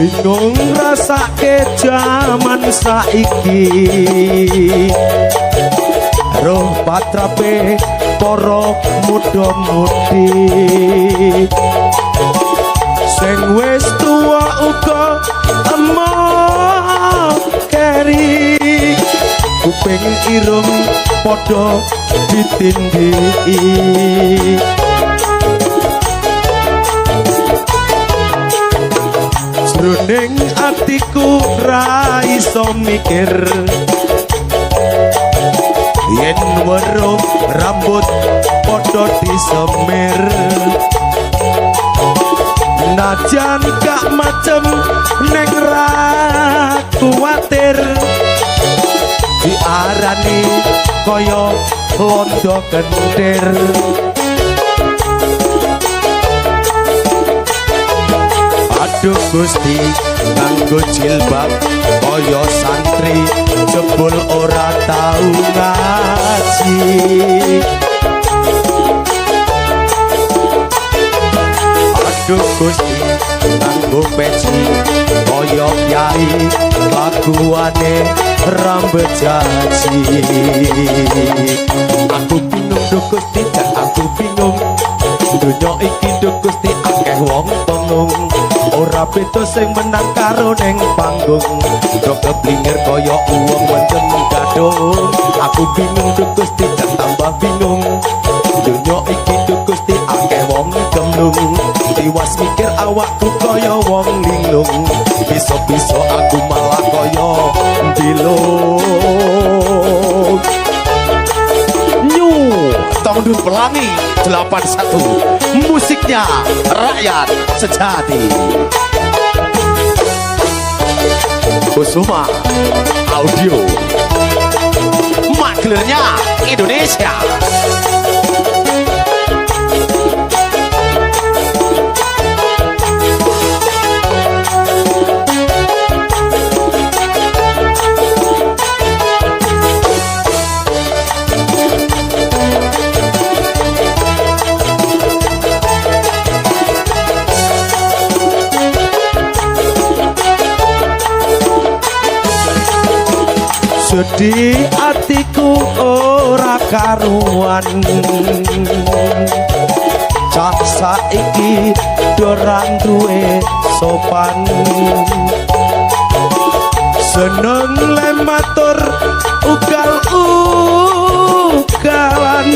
Bingung rasake jaman saiki, roh patrape para muda-mudi, sing wis tuwa uga emoh keri, kuping irung padha ditindhiki. Jroning atiku ra iso mikir, yen weruh rambut padha disemir. Najan gak macem neng ra kuwatir, diarani kaya londo kentir. Aduh Gusti, nganggo jilbab kaya santri, jebul ora tau ngaji. Aduh Gusti, nganggo peci kaya kyai, kelakuane rambejaji. Aku bingung duh Gusti, jan aku bingung, donya iki duh Gusti akeh wong pengung. Ora beda sing menang karo ning panggung, do keblinger kaya wong wenten gadung. Aku bingung duh Gusti, jan tambah bingung, donya iki duh Gusti akeh wong gemlung. Tiwas mikir awakku kaya wong linglung, bisa-bisa aku malah kaya bilung. New Tongdun Pelangi 81, musiknya rakyat sejati. Kusuma Audio, maklernya Indonesia. Sedih atiku ora karuan, cah saiki ora duwe sopan. Seneng lematur ugal-ugalan,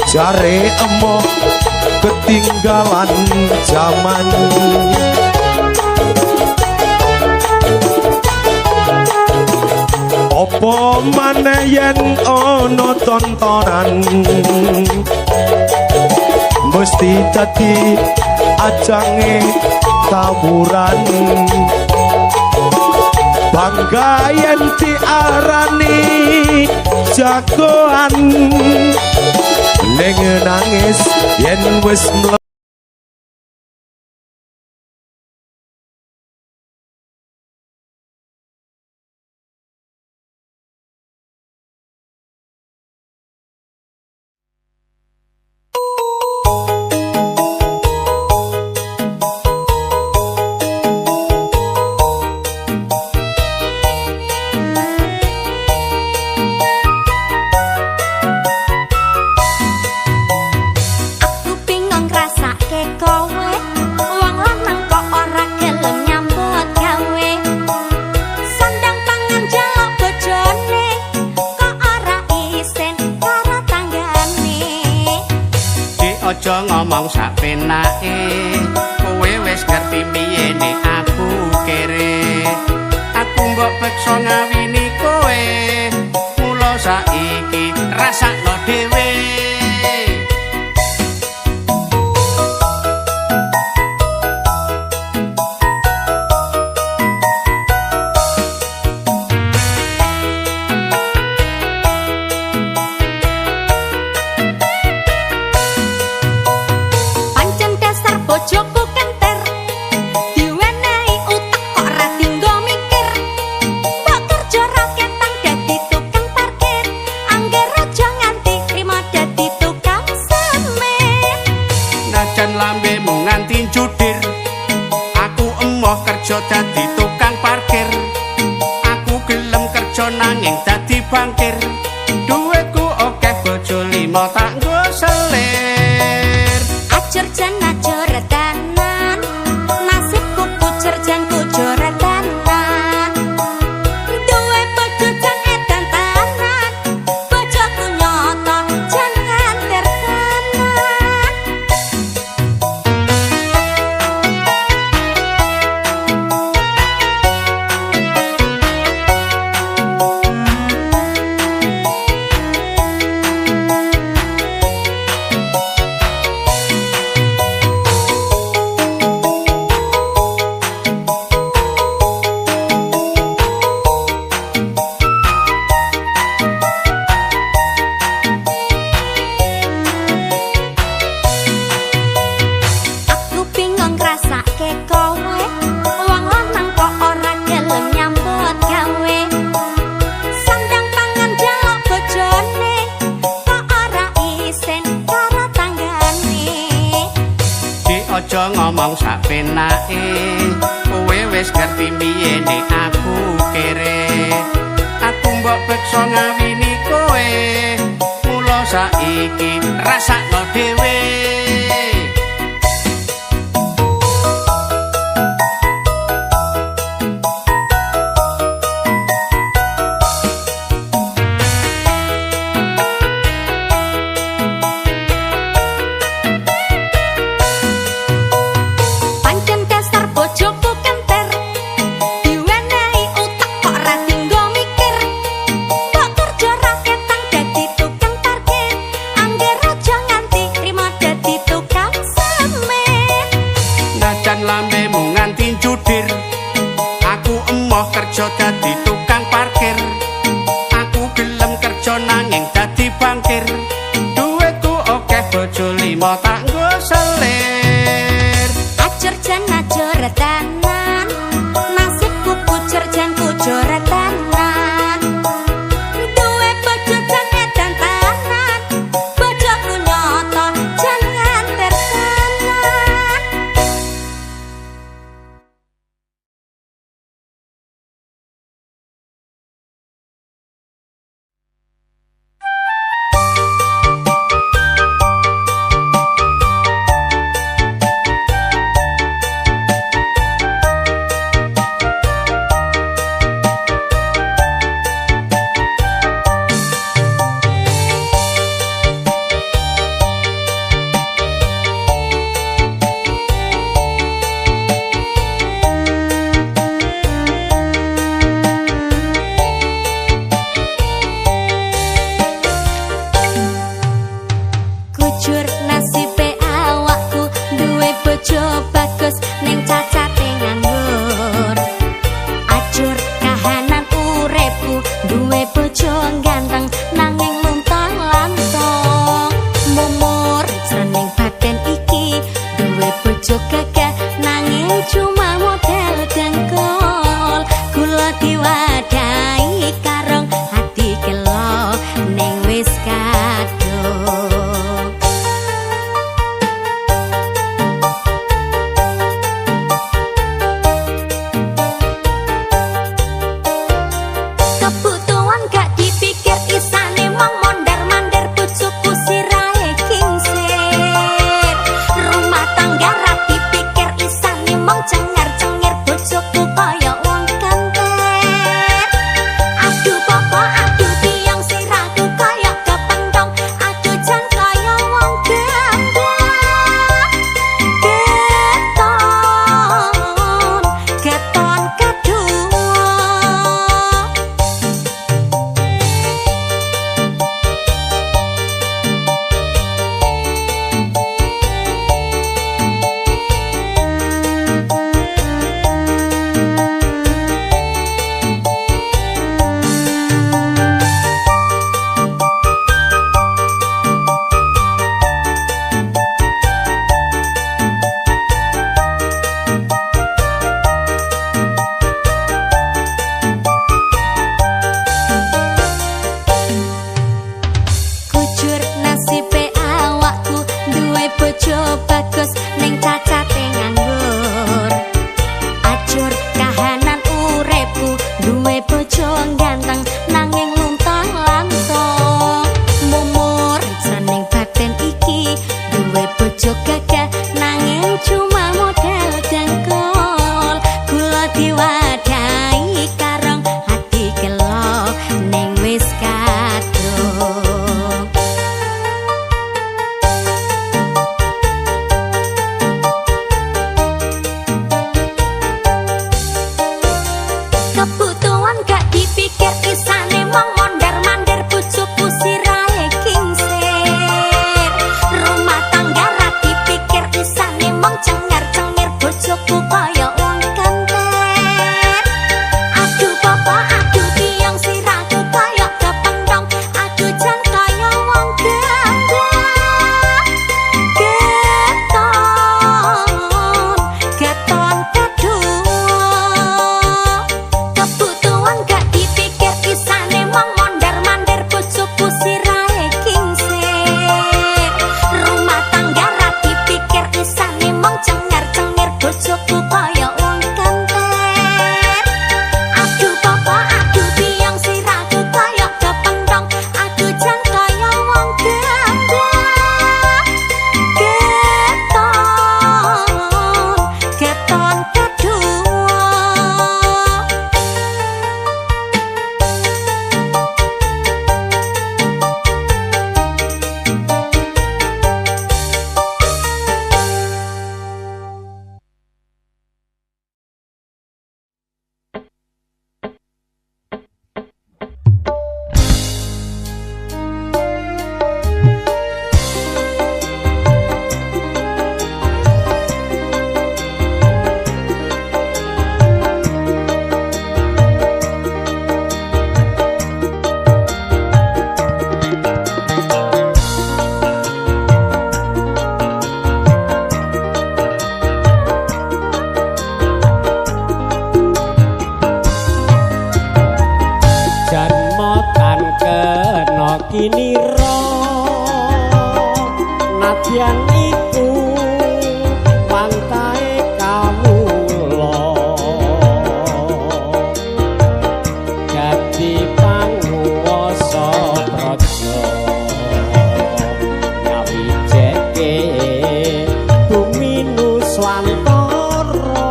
jare emoh ketinggalan jaman. Apa maneh yen ana tontonan, mesti dadi ajange tawuran. Bangga yen diarani jagoan, ning nangis yen wis Aku bingung ngrasake kowe, wong lanang kok ora gelem nyambut gawe. Sandang pangan jaluk bojone, kok ora isin karo tanggane. Dik aja ngomong sak penake, kowe wis ngerti piye nek aku kere. Aku mbok peksa ngawini kowe, mula saiki rasakno dhewe. Pancen dasar bojoku kenter, diwenehi utek kok ra dinggo mikir. Mbok kerja ra ketang dadi tukang parkir, angger aja nganti trimo dadi tukang semen. Najan lambemu nganti judir, aku emoh kerja. kerja dadi tukang parkir. Aku gelem kerja nanging dadi bankir. Duitku akeh bojo lima tak nggo selir. Acur jan acur tenan, nasibku kucur jan kucur tenan. Duwe bojo jan edan tenan, bojoku nyoto jan nganter tenan. Aku bingung ngrasake kowe, wong lanang kok ora gelem nyambut gawe. Sandang pangan njaluk bojone, kok ora isin karo tanggane. Dik aja ngomong sak penake, kowe wis ngerti piyene aku kere. Aku mbok peksa ngawini kowe, mula saiki rasakno dhewe. Pancen dasar bojoku kenter, diwenehi utek kok ra dinggo mikir. Kok kerja ra ketang dadi tukang parkir, angger aja nganti trimo dadi tukang semen. Najan lambemu nganti judir, aku emoh kerja dadi tukang parkir. Aku gelem kerja nanging dadi bankir. Duitku akeh bojo lima tak nggo selir. Acur jan acur tenan, nasibku kucur jan kucur tenan. Duwe bojo jan edan tenan, bojoku nyoto jan nganter tenan. Kujur nasibe awakku duwe bojo bagus ning cacate nganggur. Ajur kahanan uripku duwe bojo ganteng nanging luntang-lantung. Mumur jroning batin iki duwe bojo gagah nanging cuma model dengkul. Kula diwadahi karung hati gelo ning wis kadung. Kebutuhan gak dipikir isane mong mondar-mandir bojoku sirahe kingsir. Rumah tangga ra dipikir Kinira nadyan iku wantahe kawula dadi panguwasa praja nyawijeke bumi Nuswantara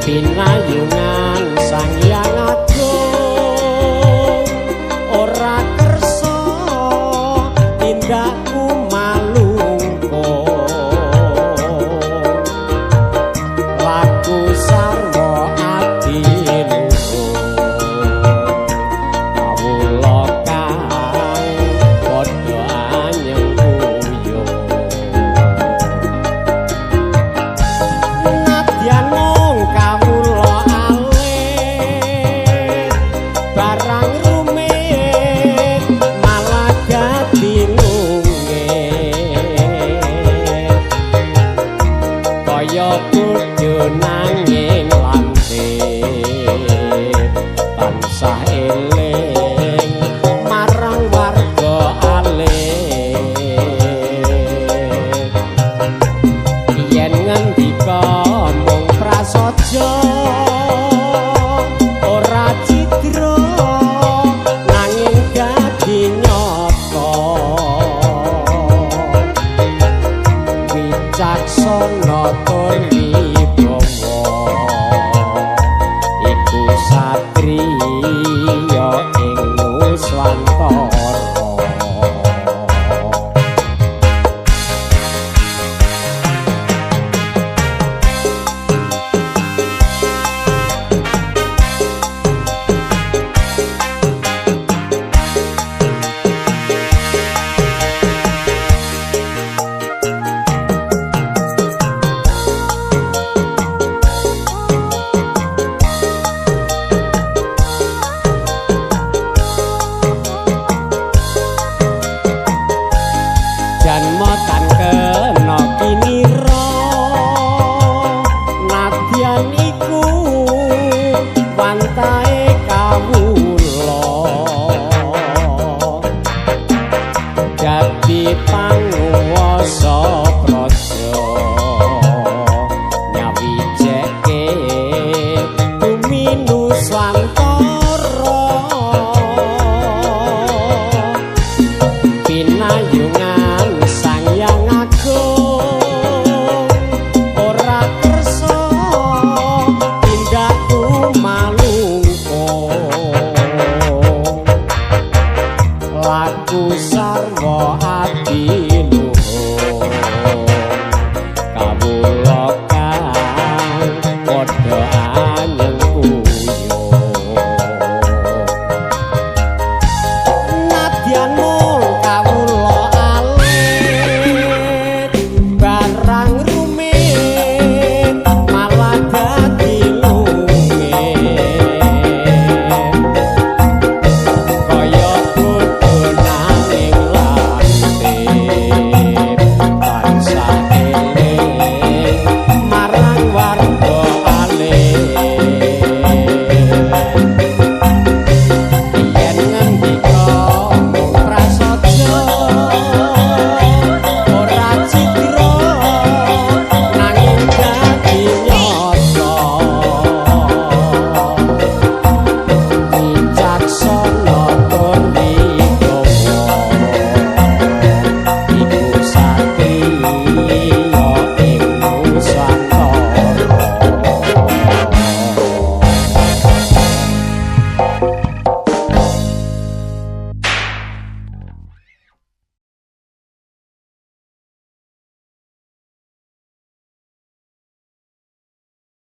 pinayungan Sang Hyang Agung ora kersa tindakku malungkung laku sarwa adiluhung kawula kang padha anyeng kuyung nadyan mung kawula alit barang rumit malah dadi lungit kaya bodho nanging lantip tansah eling marang warga alit yen ngendika mung prasaja ora cidra nanging dadi nyata wicaksana tur wibawa iku satriya ing Nuswantara. Janma tan kena kinira.